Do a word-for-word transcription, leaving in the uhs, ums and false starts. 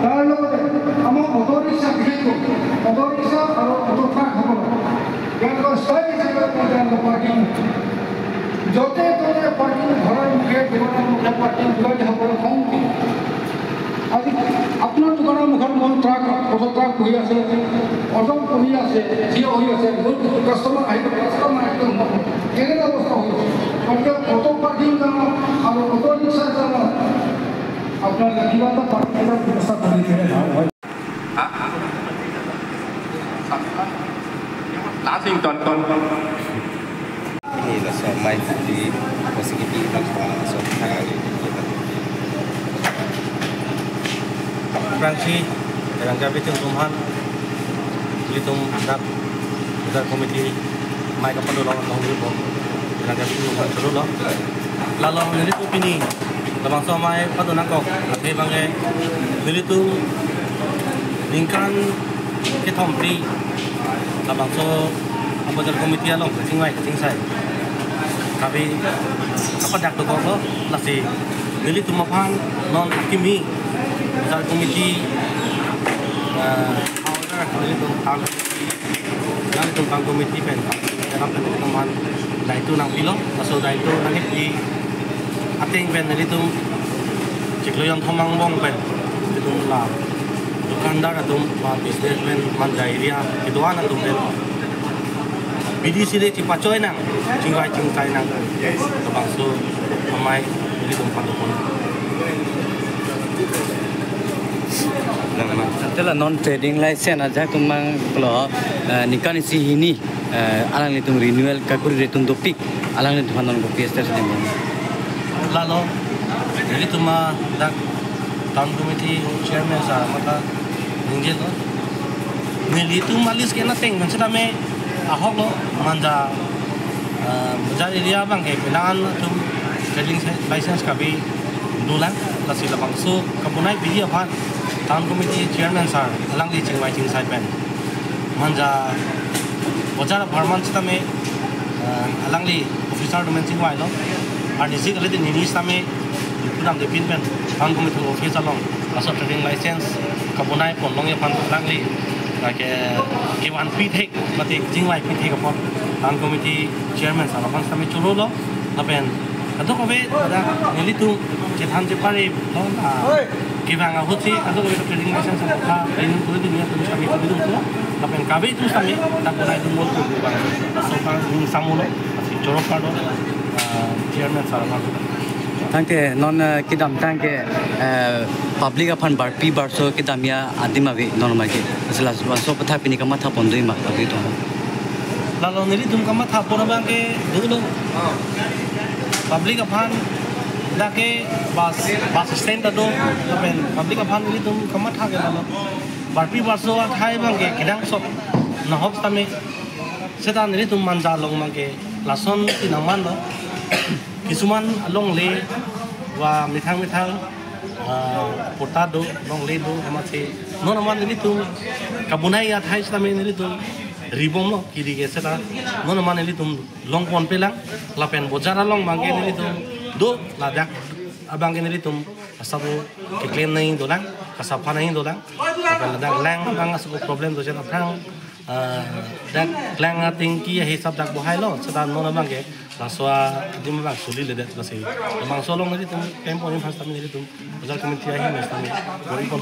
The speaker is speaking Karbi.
তাৰ লগতে আমাৰ অটো ৰিক্সা, বিশেষকৈ অটো ৰিক্সা আৰু অটো ট্ৰাকসকলৰ, তেওঁলোকৰ ছয় ডিচেম্বৰ পৰ্যন্ত পাৰ্কিং, য'তে ত'তে পাৰ্কিং, ঘৰৰ মুখে, দোকানৰ মুখে পাৰ্কিং, দোকানীসকলৰ খং উঠে। আজি আপোনাৰ দোকানৰ মুখত মোৰ ট্ৰাক, অটো ট্ৰাক বহি আছে, অটো বহি আছে, থিয় হৈ আছে, মোৰ কাষ্টমাৰ আহিব, কাষ্টমাৰ আহিব, কেনেকুৱা অৱস্থা হৈ আছে? গতিকে অটো পাৰ্কিং কাৰণে আৰু অটো ৰিক্সাৰ কাৰণে আপোনালোকে কিবা এটা পাৰ্কিং এটা ব্যৱস্থা কৰি দিলে ভাল হয়। Hah? Lasing tonton. Ini lah sama itu di posisi kita sama masuk. Aphrangsi, kadang gabi tum tumhan, ilitum dak, dak komiti, mai kapado lo, nong ribo. Kadang gabi tum tumhan, cholo lo. Lalo nelitum pini labangso amei pado nangkok, athe abangke nelitum ningkan kethom phli labangso abojar komiti along kachingvai kachingsai, kave kapadak dokok lo. Lasi nelitum aphan non akimi abojar komiti, eh, order nelitum tam nangtum pang komiti pen, dalam pen nelitum aphan daito nangpilo, laso daito nangkipi ateng pen nelitum chiklo jonthom angbong pen nelitum la dukandar atum, la businessman, manja area kedo-an atum pen bidi sile chipachoi nang, chingvai chingsai nang, labangso amei nelitum pado pon. Tela non trading license ajak tum mang lo, eh, ningkan isi hini, eh, alanglitum renewal kakuri retum dopik, alanglitum aphan non kopi ester sedang. Lalo, nelitum adak town committee chairman sir amatha ningje lo. Nelitum alis ke nateng kan setame ahok lo, manja, eh, bojar area abangke kedo-an atum trading license kave dolang, lasi labangso kabonai abidi aphan town committee chairman sir alangli chingvai chingsai pen manja bojar apharman setame, eh, alangli officer atum pen chingvai lo. Arnisi kali di nini setame pudam de pin pen town committee office along laso trading license kabonai pon longji aphan alangli, lake kevan pithek, mate chingvai pithek apot town committee chairman sir aphan setame choro lo. Lapen kadokave dak nelitum chethan chepare lo, ah, kevang ahut si kadokave trading license apot ha renew kuri dun atum setame kuri dun lo. Lapen kave atum setame dak bonai dun mo tu bang, laso abang ning samo lo, lasi choro parlo, ah, chairman sir aphan. Tangte non, eh, kedamtang ke, eh, public aphan barpi barso kedamji adim ave non ma ke. Asla laso aputhak pini kamatha pon do ma ave to. Lalo nelitum kamatha pon abangke dolo. Public aphan dak ke bus, bus stand ta do, lapen public aphan nelitum kamatha ke lalo. Barpi barso athai abangke kenangsot nahok setame. Seta nelitum manja along abangke lason si nangman lo. Kisuman alongle ba methang methang, ah, patta do, longle do, amatsi non amat nelitum kabonai athai setame nelitum ribom lo, kiri ke seta non amat nelitum long ponpe lang, lapen bojar along abangke nelitum do, ladak abangke nelitum asabo keklem nangji dolang, kasapha nangji dolang, lapen ladak lang abang asabo problem do jen aphrang, ah, dak lang ating ki ahi sab dak bohai lo, seta non abangke laso adim abang suliledet lasi. Labangso along nelitum pempon in first time nelitum bojar committee ahin first time bor-i pon.